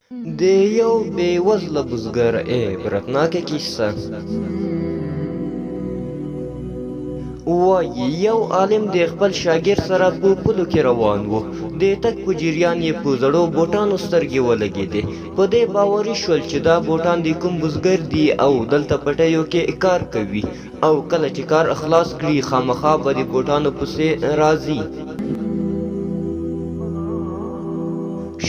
د یو بې وزله بزګر عبرتناکه کیسه. وایي یو عالم د خپل شاګرد سره په پلو کې روان و. د تګ په جریان یې په زړو بوټانو سترګې ولګېدې. په دې باوري شول چې دا بوټان د کوم بزګر دي او دلته پټیو کې کار کوي، او کله چې کار خلاص کړي خامخا به د بوټانو پسې راځي.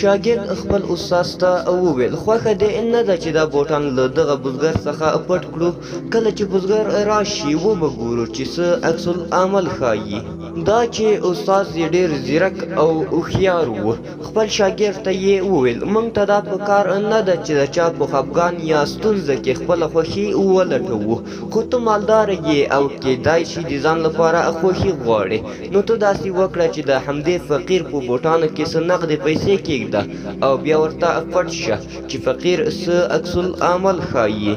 شاګرد خپل استاد ته وویل، خوښه دې نه ده چې دا بوټان له دغه بزګر څخه پټ کړو؟ کله چې بزګر راشي وبه ګورو چې څه عکس العمل ښایي. دا چې استاد یې ډېر ځیرک او هوښیار و، خپل شاګرد ته یې وویل، موږ ته دا په کار نه ده چې د چا په خفګان یا ستونزه کې خپله خوښي ولټوو، خو ته مالدار یې او کېدای شي د ځان لپاره خوښي غواړې، نو ته داسې وکړه چې د همدې فقیر په بوټانو کې څه نغدې پیسې کېږده او بیا ورته پټ شه چې فقیر څه عکس العمل ښایي.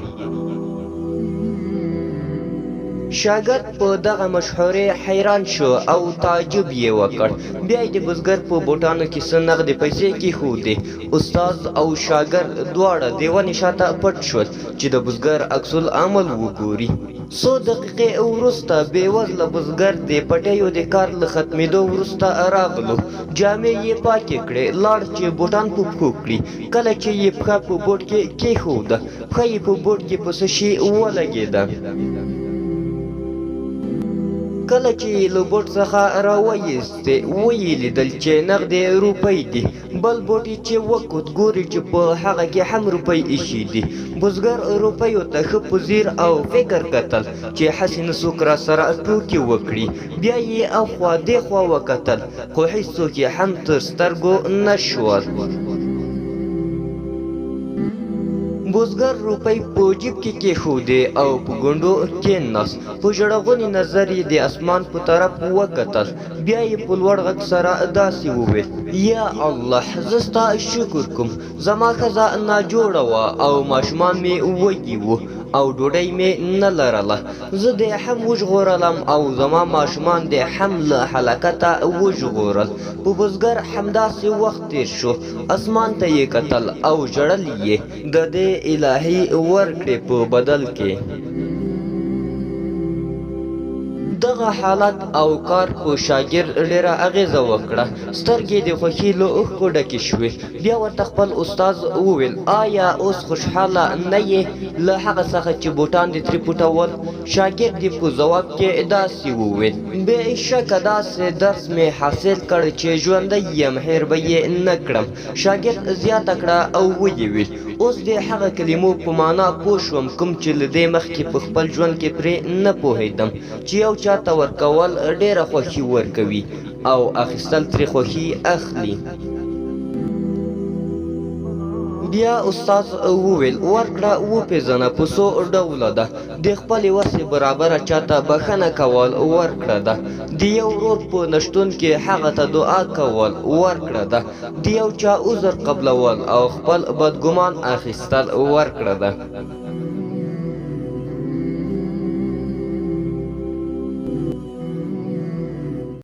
شاګرد په دغه مشورې حیران شو او تعجب یې وکړ. بیا یې د بزګر په بوټانو کې څه نغدې پیسې کېښودې. استاد او شاګرد دواړه د ونې شاته پټ شول چې د بزګر عکس العمل وګوري. څو دقیقې وروسته بېوزله بزګر د پټیو د کار له ختمېدو وروسته راغلو. جامې یې پاکې کړې، لاړ چې بوټان په پښو کړي. کله چې یې پښه په بوټ کې کېښوده، پښه یې په بوټ کې په څه شي ولګېده. کله چې یې له بوټ څخه راوایستې، ویې لیدل چې نغدې روپۍ دي. بل بوټ یې چې وکوت، ګوري چې په هغه کې هم روپۍ ایښې دي. بزګر روپیو ته ښه په ځیر او فکر کتل چې هسې نه څوک راسره ټوکې وکړي. بیا یې اخوا دېخوا وکتل، خو هېڅوک یې هم تر سترګو نه شول. بزګر روپۍ په جیب کې کېښودې او په ګونډو کېناست. په ژړغوني نظر یې د اسمان په طرف وکتل. بیا یې په لوړ غږ سره داسې وویل، یا الله، زه ستا شکر کوم. زما ښځه ناجوړه وه او ماشومان مې وږي وو او ډوډۍ مې نه لرله. زه دې هم وژغورلم او زما ماشومان دې هم له هلاکته وژغورل. په بزګر همداسې وخت تېر شو. اسمان ته یې کتل او ژړل یې د دې الهي ورکړې په بدل کې. دغه حالت او کار په شاګرد ډېره اغېزه وکړه. سترګې د خوښي له اوښکو ډکې شوې. بیا ورته خپل استاد وویل، آیا اوس خوشحاله نه یې له هغه څخه چې بوټان دې ترې پټول؟ شاګرد یې په ځواب کې داسې وویل، بې شکه داسې درس مې حاصل کړ چې ژوندی یم، هېر به یې نه کړم. شاګرد زیاته کړه او ویې ویل، اوس د هغه کلمو په معنا پوه شوم کوم چې له دې مخکې په خپل ژوند کې پرې نه پوهېدم، چې یو چا ته ورکول ډېره خوښي ورکوي او اخیستل ترې خوښي اخلي. بیا استاد وویل، ورکړه وپېژنه په څو ډوله ده. د خپلې وسې برابره چاته بښنه کول ورکړه ده. د یو ورور په نشتون کې هغه ته دعا کول ورکړه ده. د یو چا عذر قبلول او خپل بدګمان اخیستل ورکړه ده.